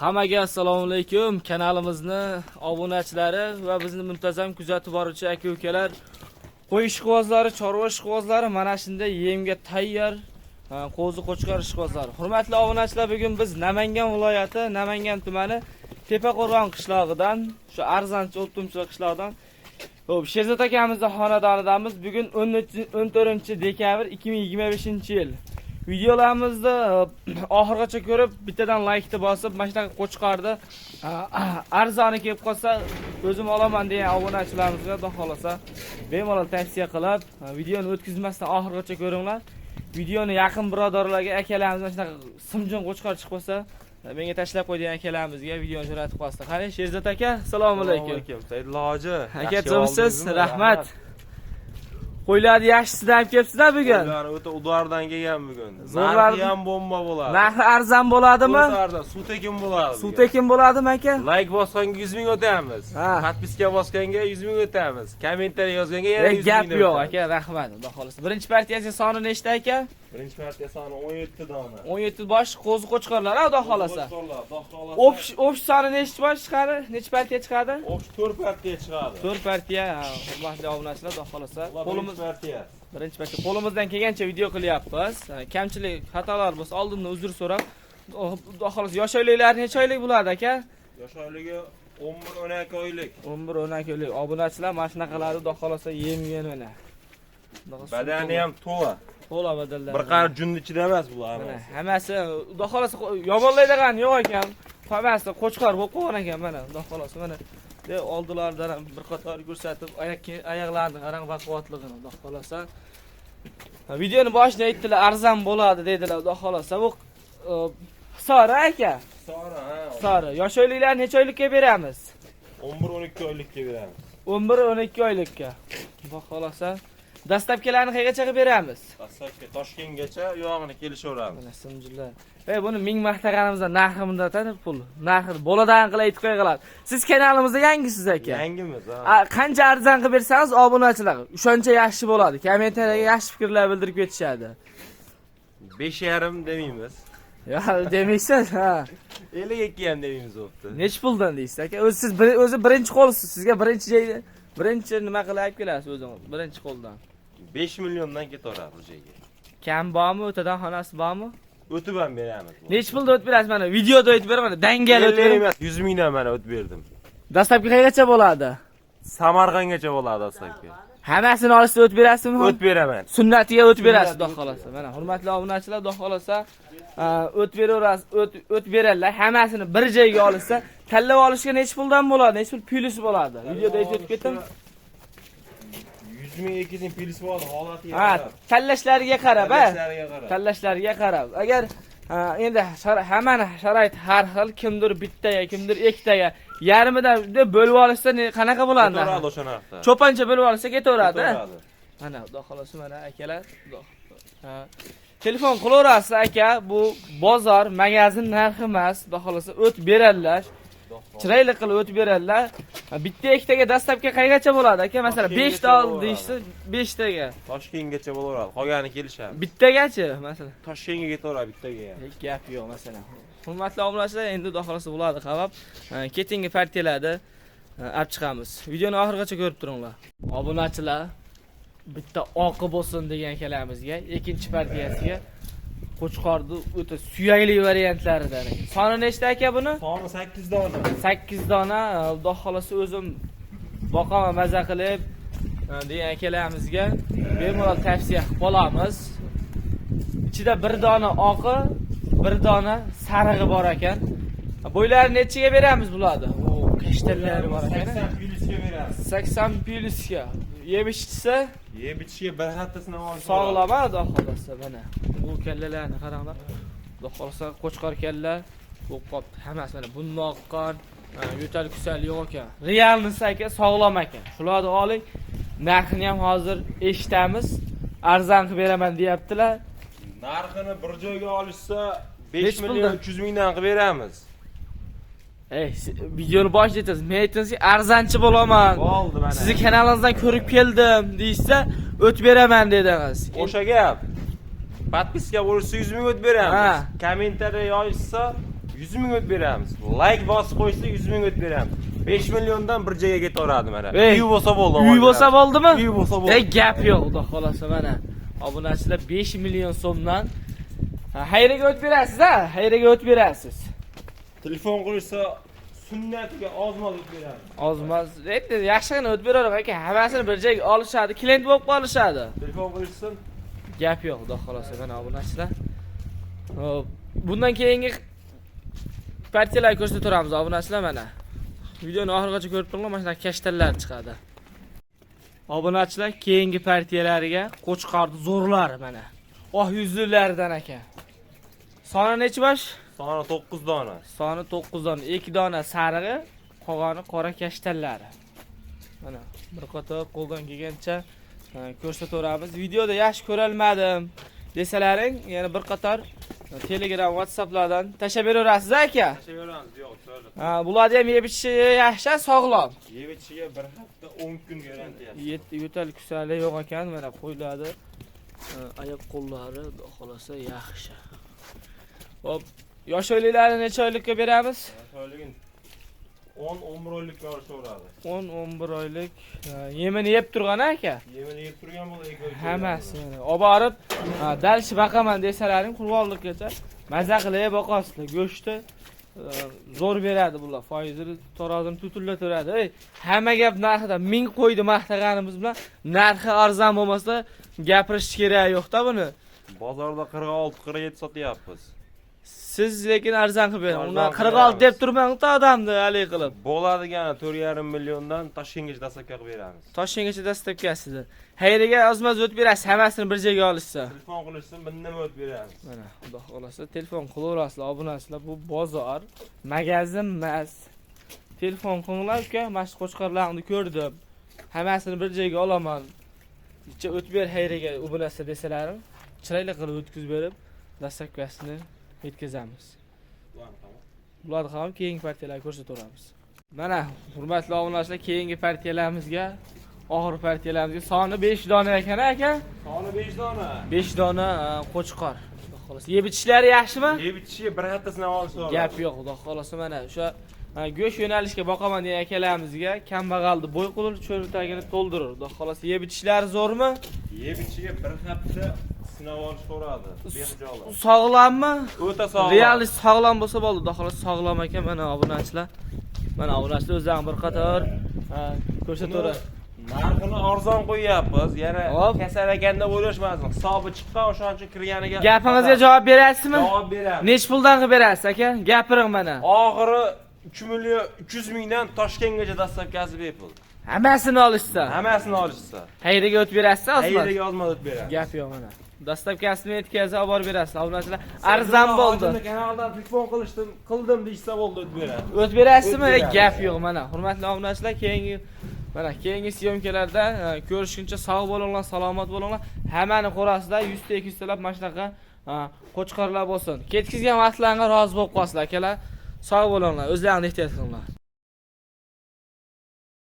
Hammaga assalomu alaykum. Kanalimizni obunachilari va bizni muntazam kuzatib boruvchi aka-ukalar, qo'y ishqibozlari, chorva ishqibozlari mana shunday yemga tayyor qo'zi qo'chqor ishqibozlari. Hurmatli obunachilar, bugun biz Namangan viloyati, Namangan tumani Tepaqo'rg'on qishlog'idan, shu arzonchi o'ttumchilar qishlog'idan. Xo'p, Sherzod akamizni xonadonidamiz. Bugun 14 dekabr 2025-yil. Videolarimizni oxirigacha ko'rib, bittadan laykni bosib, mana shunaqa qo'chqorni arzoni kelib qolsa, o'zim olaman degan obunachilarimizga xudo xolasa bemalol tavsiya qilib, videoni o'tkazmasdan oxirigacha ko'ringlar. Videoni yaqin birodarlarga, akalarimiz mana shunaqa simjon qo'chqor chiqib qolsa, menga tashlab qo'y degan akalarimizga videoni jo'natib qo'yasizlar. Qani, Sherzod aka, assalomu alaykum. Alaykum Saidullo hoji. Aka, tuzukmisiz? Rahmat. Qo'ylarni yaxshisidan olib kelibsizlar bugun. Qo'ylar o'ta udardan kelgan bugun. Zo'rlar- Narxi ham bomba bo'ladi. Narxi arzon bo'ladimi? O'ta arzon, suv tekin bo'ladi. Suv tekin bo'ladimi, aka? Layk bosganga 100 ming o'tamiz. Ha. Подписка bosganga 100 ming o'tamiz. Kommentariy yozganga yana 100 Gap ming yo'q, aka, rahmat. Xudo xolasa. Birinchi partiyasi soni nechta, aka? Birinchi partiya soni 17 dona. 17 bosh qo'zi qo'chqorlar, xudo xolasa. Qo'chqorlar, xudo xolasa. Общ soni nechta bosh chiqadi? Necha partiya chiqadi? Общ 4 partiya chiqadi. 4 partiya, ha, hurmatli obunachilar, xudo xolasa. Qo'limiz Qo'limiz partiya. birinchi partiya. Qo'limizdan kelgancha video qilyapmiz. Kamchilik, xatolar bo'lsa oldindan uzr so'rab, xudo xolasa yosh oyliklari necha oylik bo'ladi, aka? Yosh oyligi 11-12 oylik. 11 12 oylik obunachilar mana shunaqalarni xudo xolasa yem mana. Xudo xohlasa Badani ham to'la. To'la badallar. Bir qari junni ichida emas bular. Mana hammasi xudo xolasa yomonlaydigan yo'q ekan. Hammasi qo'chqor bo'lib qolgan ekan mana xudo xolasa mana. De oldilaridan ham bir qator ko'rsatib, oyoqlarini qarang baquvvatligini xudo xolasa. Ha, videoni boshida aytdilar, arzon bo'ladi dedilar, xudo xolasa. Bu Hisor aka. Sora, ha. Hisor. Yosh oyliklarni necha oylikka beramiz? 11-12 oylikka beramiz. 11-12 oylikka. Xudo xolasa. Доставка larni qayergacha qilib beramiz? Доставка Toshkentgacha u yog'ini kelishaveramiz. Mana simjillar. Ey, buni ming maqtaganimizda narxi bundan pul. Narxi boladan qilib aytib qo'yganlar. Siz kanalimizda yangisiz, aka. Yangimiz, ha. Qancha arzon qilib bersangiz obunachilar o'shancha yaxshi bo'ladi. Kommentariyaga yaxshi fikrlar bildirib ketishadi. 5,5 demaymiz. Ya demaysiz, ha. 52 ham demaymiz bo'pti. Nechi puldan deysiz, aka? O'zi siz o'zi birinchi qo'lsiz. Sizga birinchi joyda birinchi nima qilib olib kelasiz o'zingiz? Birinchi qo'ldan. 5 milliondan ketaveradi bu joyga. Kam bormi, o'tadan xonasi bormi? O'tib ham beramiz. Nechi pulda o'tib berasiz mana? Videoda aytib beraman. Dangal o'tib beraman. Emas, 100 mingdan mana o'tib berdim. Доставка qayergacha bo'ladi? Samarqandgacha bo'ladi доставка. Hammasini olishda o'tib berasizmi? O't beraman. Sunnatiga o'tib berasiz, Sunnatiga xudo xolasa. Mana hurmatli obunachilar, xudo xolasa, o't beraverasiz, o't beradilar. Hammasini bir joyga olishsa, tanlab olishga nechi puldan bo'ladi? Nechi pul plyusi bo'ladi? Videoda aytib o'tib ketdim. 100 ming 200 ming plyus bo'ladi holatiga Ha, qarab. Tanlashlariga qarab, ha. Tanlashlariga qarab. Tanlashlariga qarab. Agar ha, endi hammani sharoit har xil, kimdir bittaga, kimdir ikkitaga, yarmidan deb bo'lib olishsa qanaqa bo'ladi? Ketaveradi o'sha narxda. Cho'poncha bo'lib olsa ketaveradi. Ketaveradi. Mana xudo xolasa mana akalar, xudo. Ha. Telefon qilaverasiz, aka, bu bozor, magazin narxi emas, xudo xolasa o't beradilar. Chiroyli qilib o'tib beradilar. Ha, bitta ikkitaga доставка qayergacha bo'ladi, aka? Masalan, 5 ta ol Toshkentgacha deyishsa, 5 taga. Toshkentgacha bo'laveradi. Qolgani kelishadi. Bittagachi, masalan. Toshkentga ketaveradi bittaga ham. Hech gap yo'q, masalan. Hurmatli obunachilar, endi xudo xolasa bo'ladi qabab. Ketingi partiyalarda olib chiqamiz. Videoni oxirigacha ko'rib turinglar. Obunachilar, bitta oqi bo'lsin degan akalarimizga ikkinchi partiyasiga qo'chqorni o'ta suyakli variantlaridan. Soni nechta, aka, buni? Soni 8 dona. 8 dona. Xudo xolasa o'zim boqaman maza qilib degan akalarimizga bemalol tavsiya qilib qolamiz. Ichida bir dona oqi, bir dona sarig'i bor ekan. Bo'ylari nechiga beramiz bularni? O, kashtanlari bor ekan. 80 plyusga beramiz. 80 plyusga. Yeb ichsa Yeb ichishga bir haftasini olsa. Sog'lom, xudo xohlasa mana. Bu kallalarni qaranglar. Xudo xohlasa qo'chqor kalla bo'lib qolibdi. Hammasi mana bundoq qon, yo'tal kusal yo'q ekan. Реальный si, aka, sog'lom ekan. Shularni oling. Narxini ham hozir eshitamiz. Arzon qilib beraman deyaptilar. Narxini bir joyga olishsa 5 Nechi million puldan? 300 mingdan qilib beramiz. Ey, videoni boshida aytasiz. Men aytdingizki, arzonchi bo'laman. Bo'ldi mana. Sizni kanalingizdan ko'rib keldim deyishsa, o'tib beraman dedingiz. O'sha gap. Подписка bo'lsa 100 ming o'tib beramiz. Ha. Kommentariya yozishsa 100 ming o't beramiz. Like bosib qo'ysa 100 ming o't beramiz. 5 milliondan bir joyga ketaveradi mana. Ey, Uy bo'lsa bo'ldi. Uy bo'lsa bo'ldimi? Uy bo'lsa bo'ldi. Ey, gap yo'q, xudo xolasa mana. Obunachilar 5 million so'mdan xayriga o't berasiz, ha? Xayriga o't berasiz. Telefon qilishsa sunnatiga ozmoz o't beramiz. Ozmaz, endi yaxshigina o't beraver aka, hammasini bir joyga olishadi, klient bo'lib qolishadi. Telefon qilishsin. Gap yo'q, xudo xolasa mana obunachilar. Hop, bundan keyingi partiyalar ko'rsatib turamiz obunachilar mana. Videoni oxirigacha ko'rib turinglar, mana shunaqa kashtanlar chiqadi. Obunachilar keyingi partiyalariga qo'chqorni zo'rlari mana. Oh yuzlilardan aka. Soni nechi bosh? Soni 9 dona. Soni 9 dona, 2 dona sarig'i, qolgani qora kashtanlari. Mana bir qator qo'ldan kelgancha ko'rsataveramiz. Videoda yaxshi ko'rolmadim desalaring, yana bir qator Telegram, WhatsApplardan tashlab beraverasiz aka. Tashlayveramiz, yo'q, chiroyli. Ha, bularni ham yeb ichishi yaxshi, sog'lom. Yeb ichishiga bir hafta 10 kun garantiya. Yetti yo'tal kusali yo'q ekan, mana qo'ylardi. Oyoq qo'llari xudo yaxshi. Hop, yosh oyliklarni necha oylikka beramiz? Yosh oyligin 10-11 oylikka olishaveradi. 10-11 oylik yemini yeb turgan aka. Yemini yeb turgan bo'ladi ikki oylik. Hammasi mana olib borib, дальше boqaman desalaring qurbonlikkacha maza qilib boqasizlar. Go'shtni zo'r beradi bular. Foizini tarozini tutillatveradi. Ey, hamma gap narxida 1000 qo'ydi maqtaganimiz bilan narxi arzon bo'lmasa gapirish kerak yo'q-da buni. Bozorda 46-47 sotyapmiz. Siz lekin arzon qilib bering. Arzon Undan qilib 46 deb beramiz. turmang-da odamni haligi qilib. Bo'ladigani 4,5 milliondan Toshkentgacha доставка qilib beramiz. Toshkentgacha доставка sida. Xayriga ozmaz o'tib berasiz, hammasini bir joyga olishsa. Telefon qilishsin, bir nima o'tib beramiz. Mana xudo xolasa telefon qilaverasizlar, obunachilar, bu bozor, magazin emas. Telefon qilinglar uka, mana shu qo'chqorlarni ko'rdim. Hammasini bir joyga olaman. Icha o'tib ber xayriga u narsa desalarim, chiroyli qilib o'tkazib berib, доставка sini yetkazamiz. Bularni ham keyingi partiyalarga ko'rsataveramiz. Mana hurmatli obunachilar, keyingi partiyalarimizga, oxirgi partiyalarimizga soni 5 dona ekan aka. Soni 5 dona. 5 dona qo'chqor. Xudo xohlasa. Yeb ichishlari yaxshimi? Yeb ichishiga bir haftasini olsa oladi. Gap yo'q, xudo xohlasa mana o'sha go'sht yo'nalishga boqaman degan akalarimizga kambag'alni bo'y qilib cho'ntagini to'ldirir. Xudo xohlasa yeb ichishlari zo'rmi? Yeb ichishiga bir hafta sinab olishaveradi. Behijolat. Sog'lommi? O'ta sog'lom. Real sog'lom bo'lsa bo'ldi. Xudo xohlasa sog'lom ekan mana obunachilar. Mana obunachilar o'zlari bir qator ko'rsataveradi. Narxini arzon qo'yyapmiz. Yana Hop. kasal ekan deb o'ylashmasin. Hisobi chiqqan, o'shaning uchun kirganiga. Gapingizga javob berasizmi? Javob beramiz. Nech puldan qilib berasiz aka? Gapiring mana. Oxiri 3 million 300 mingdan Toshkentgacha доставка si bepul. Hammasini olishsa. Hammasini olishsa. Xayriga o'tib berasiz ozmaz. Qayerga ozmaz o'tib beramiz. Gap yo'q mana. Доставка sini yetkazib olib borib berasiz. Obunachilar arzon bo'ldi. Hojimni kanaldan telefon qilishdim, qildim deyishsa bo'ldi, o'tib beramiz. O'tib berasizmi? O'tib beramiz. Gap yo'q mana. Hurmatli obunachilar, keyingi mana keyingi съёмка larda ko'rishguncha sog' bo'linglar, salomat bo'linglar. Hammani qo'rasida 100 ta 200 talab mana shunaqa qo'chqorlar bo'lsin. Ketkizgan vaqtlaringga rozi bo'lib qolsizlar akalar. Sog' bo'linglar, o'zlaringni ehtiyot qilinglar.